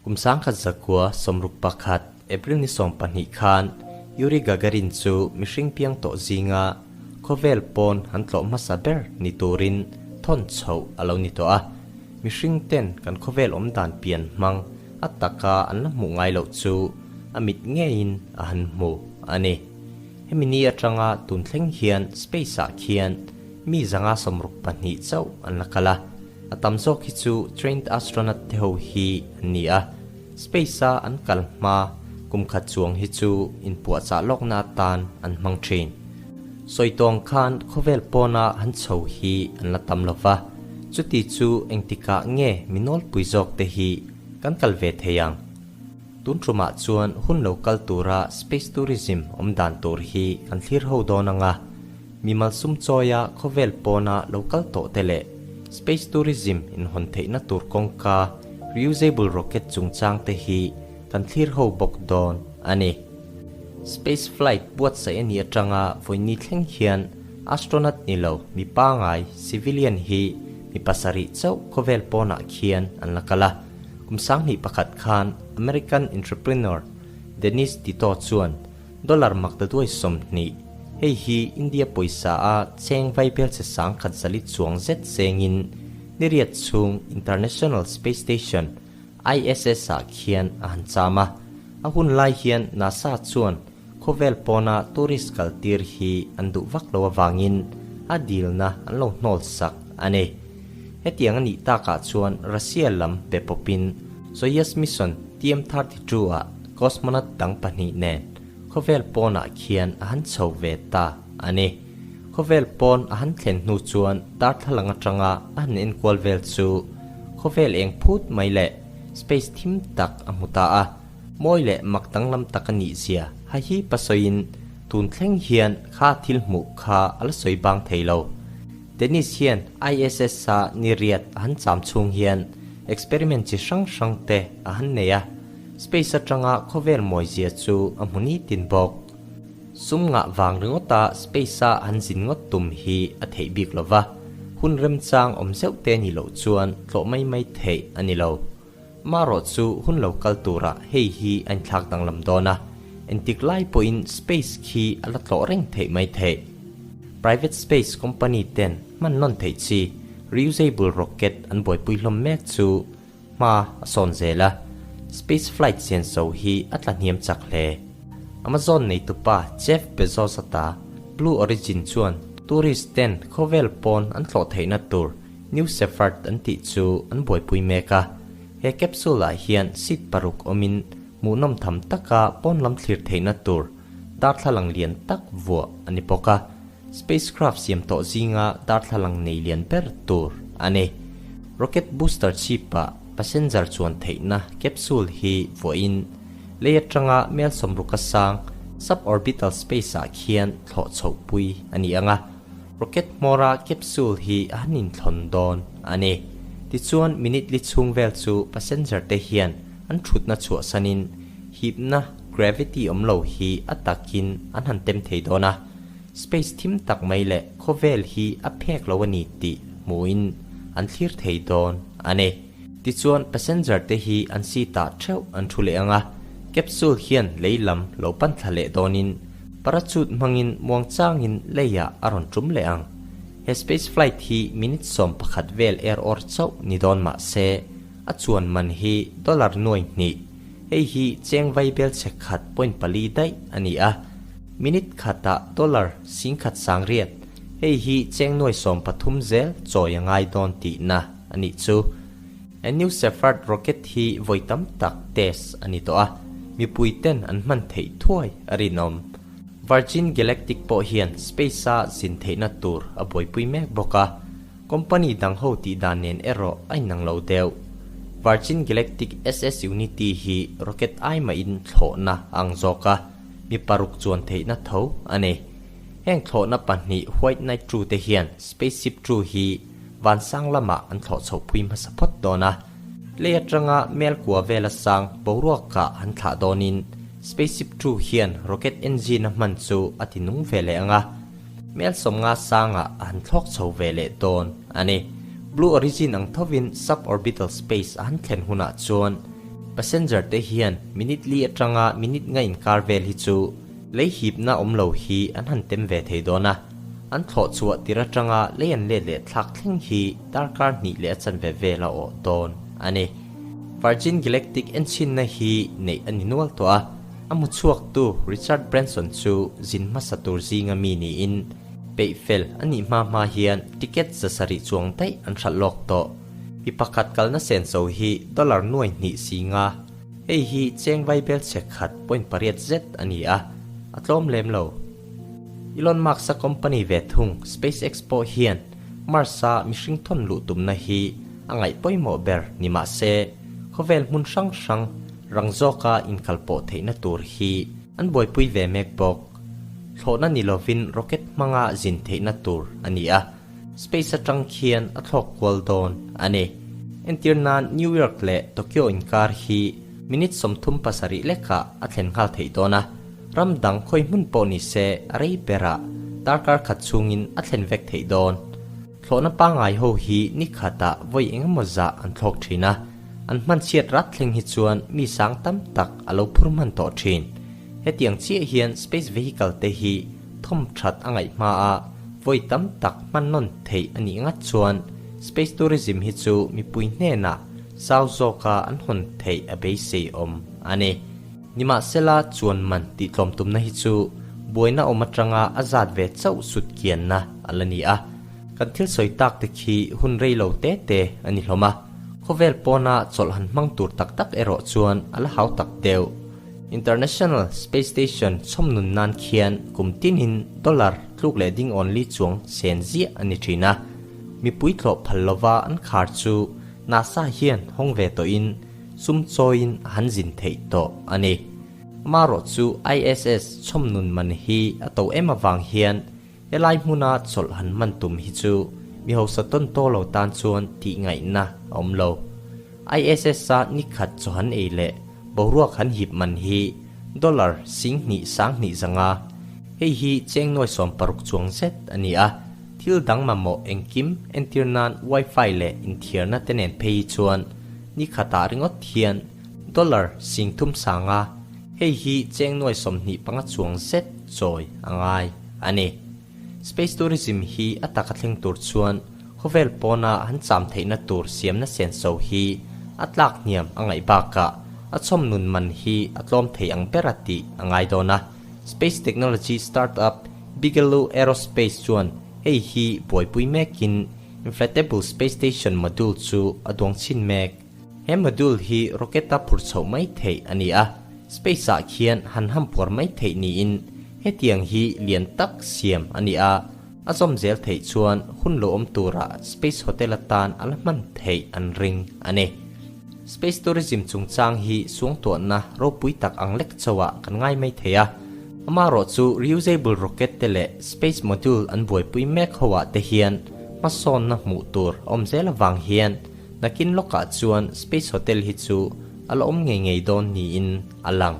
Kum 1961, April ni 12 khan Yuri Gagarin chu mihring piang tawh zinga khawvel pawn han tlawh hmasa ber ni turin thawn chhoh a lo ni tawh a. Mihring ten kan khawvel awm dan pian hmang a taka an la hmuh ngai loh chu a mit ngeiin a han hmu a ni. Hemi ni atanga tun thleng hian space ah khian mi 162 chauh an la kal a, a tam zawk hi chu trained astronaut te ho hi an ni a. Space a an kal hma kum khat chuang hi chu inpuahchah lawkna atan an hmang thin. Sawi tawng khan khawvel pawna han chho hi an la tam lo va, chuti chu engtikah nge mi nawlpui zawk te hi kan kal ve thei ang? Tun tumah chuan hun lo kal tura space tourism awm dan tur hi kan thlir ho dawn ang a, mi malsum chawia khawvel pawna lo kal tawh te leh space tourism inhawn theihna tur kawngka reusable rocket chungchang te hi kan thlir ho bawk dawn a ni. Space flight buatsaih a nih atanga vawiin thleng hian astronaut ni lo mi pangai, civilian, hi mi pasarih chauh khawvel pawnah khian an la kal a. Kum 2001 khan American entrepreneur Dennis Tito chuan dollar maktaduai 20, hei hi India pawisa a cheng vai belchhe 1100 chuang zet chengin niriat chhung International Space Station, ISS, ah khian a han cham a. A hun lai hian NASA chuan khawvel pawna tourist kal tir hi an duh vak lo avangin a dilna an lo hnawl sak a ni. Hetiang a nih takah chuan Russia lam pe pawpin Soyuz mission TM-32 ah cosmonaut dang pahnih nen khawvel pawnah khian a han chho ve ta a ni. Khawvel pawn a han thlen hnu chuan darthlalang atanga a han enkual vel chu khawvel eng phut mai leh space thim tak a hmu ta a. Mawi leh mak danglam tak a nih zia ha hi pasawiin tun thleng hian kha thil hmuh kha a la sawi bang thei lo. Dennis hian ISS a ni riat a han cham chhung hian experiment chi hrang hrang te a han nei a, space atanga khawvel mawi zia chu a hmu nitin bawk. Sum ngah vang ringawta space a han zin ngawt tum hi a theih bik lo va, hun remchang awm zeuh te ni loh chuan tlawh mai mai theih a ni lo. Marawh chu hun lo kal turah hei hi a inthlak danglam dawn a, entik lai pawhin space khi a la tlawh reng theih mai theih. Private space company ten hman nawn theih chi reusable rocket an buaipui hlawm mek chu hma a sawn zel a, space flight senso hi a tla hniam chak hle. Amazon neitupa Jeff Bezos ata Blue Origin chuan tourist ten khawvel pawn an tlawh theihna tur New Shepard an tih chu an buaipui mek a, he capsule ah hian seat paruk awmin hmuhnawm tham taka pawn lam thlir theihna tur darthlalang lian tak vuah a ni bawk a, spacecraft siam tawh zinga darthlalang nei lian ber tur a ni. Rocket booster chip ah passenger chuan theihna capsule hi vuahin lei atanga mel sawmruka sang suborbital space ah khian thlawh chhohpui a ni ang a. Rocket hmawra capsule hi a han inthlawn dawn a ni. Tichuan minute li chhung vel chu passenger te hian an thutna chhuahsanin hipna, gravity, awm lo hi a takin an han tem thei dawn a. Space thim tak mai leh khawvel hi a phek lo a ni tih hmuhin an thlir thei dawn a ni. Tichuan passenger te hi an seat ah theuh an thu leh ang a, capsule hian lei lam lo pan thla leh dawnin parachute hmangin muangchangin leiah a rawn tum leh ang. He space flight hi minute 11 vel air awr chauh ni dawn mah se, a chuan man hi dollar 2,000, hei hi cheng vai bel chhe khat point pali daih a ni a, minute khatah dollar 10,900, hei hi cheng 13,000 zel chawi a ngai dawn tihna a nih chu. A New Shepard rocket hi vawi tam tak test a ni tawh a, mipui ten an hman theih thuai a rinawm. Virgin Galactic pawh hian space-a zin theihna tur a buaipui mek bawk a, company dang ho tih dan nen erawh a inang lo deuh. Virgin Galactic SS Unity hi rocket ai mahin thlawhna a ang zawk a, mi paruk chuan theihna tho a ni. Heng thlawhna pahnih White Knight Two te hian Spaceship Two hi vansang lamah an thlawh chhoh pui hmasa phawt dawn a. Lei atanga mel kua vela sang boruakah an thlah dawnin Spaceship Two hian rocket engine a hman chu a ti nung ve leh ang a. Mel 50 sangah a han thlawk chho ve leh dawn a ni. Blue Origin ang thovin suborbital space a han thlen hunah chuan. Passenger te hian minute li atanga minute nga inkar vel hi chu lei hipna awm lo hi an han tem ve thei dawn a. An thlawh chhuah tir atanga lei an let leh thlak thleng hi darkar hnih leh a chanve vel a awh dawn a ni. Virgin Galactic enchhinna hi neih a ni nual tawh a, a hmu chhuaktu Richard Branson chu zin hmasa tur zinga mi niin peih fel a nih hma hma hian ticket 700 chuang daih an hralh lawk tawh. Mi pakhat kalna senso hi dollar nuai hnih si nga, hei hi cheng vaibel chhe khat point pariat zet a ni a, a tlawm lem lo. Elon Musk-a company ve thung SpaceX pawh hian Mars-a mihring thawn luh tumna hi a ngaih pawimawh ber ni mah se, khawvel hmun hrang hrang rang zawka inkalpawh theihna tur hi an buaipui ve mek bawk. Thlawhna ni lovin rocket hmanga zin theihna tur a ni a. Space atang khian a thlawk kual dawn a ni. Entir nan New York leh Tokyo inkar hi minute 37 lekah a thlen nghal theih dawn a, ram dang khawi hmun pawh ni se a rei berah darkar khat chhungin a thlen vek theih dawn. Thlawhna pangngai ho hi ni khatah vawi engemaw zah an thlawk thin a, an hman chhiat rat thleng hi chuan mi sang tam tak a lo phur hman tawh thin. Hetiang chiah hian space vehicle te hi thawm that a ngaih hma a, vawi tam tak hman nawn theih a nih ngat chuan space tourism hi chu mipui hnenah zau zawka an hawn theih a beisei awm a ni. Nimahsela chuan man tih tlawm tumna hi chu buaina awm atanga a zat ve chauh sut kianna a la ni a. Kan thil sawi tak te khi hun rei lo te te a ni hlawm a, khawvel pawna chawlh han hmang tur tak tak erawh chuan a la hau tak deuh. International Space Station chhawm nun nan khian kum tinin dollar tluk leh ding awn li chuang sen ziah a ni thin a. Mipui tlawh phal lova an khar chu NASA hian hawng ve tawhin sum chawiin a han zin theih tawh a ni. Amaherawh chu ISS chhawm nun man hi a to em avang hian helai hmuna chawlh han hman tum hi chu mi hausa tawn tawh lo tan chuan tih ngaihna a awm lo. ISS-a ni khat chaw han ei leh boruak han hip man hi dollar 20 20 zanga, hei hi cheng nuai 60 chuang zet a ni a, thil dang mamawh engkim entir nan Wi-Fi leh inthiarna te nen phei hi chuan ni khatah ringawt hian dollar 30 sanga, hei hi cheng nuai 25 chuang zet chawi a ngai a ni. Space tourism hi a taka thleng tur chuan khawvel pawna han cham theihna tur siamna senso hi a tlak hniam a ngaih bakah a chhawm nun man hi a tlawm thei ang ber a tih a ngai dawn a. Space technology startup Bigelow Aerospace chuan hei hi buaipui mekin inflatable space station module chu a duang chhin mek. He module hi rocket-a phur chhoh mai theih a ni a, space-ah khian han ham puar mai theih niin hetiang hi lian tak siam a ni a, a zawm zel theih chuan hun lo awm tura space hotel atan a la hman theih an ring a ni. Space tourism chungchang hi suangtuahna ropui tak ang lek chauhah kan ngai mai thei a, amaherawh chu reusable rocket te leh space module an buaipui mek hoah te hian hmasawnna hmuh tur a awm zel avang hian Nakin lawkah chuan Space Hotel hi chu a la awm ngei ngei dawn niin a lang.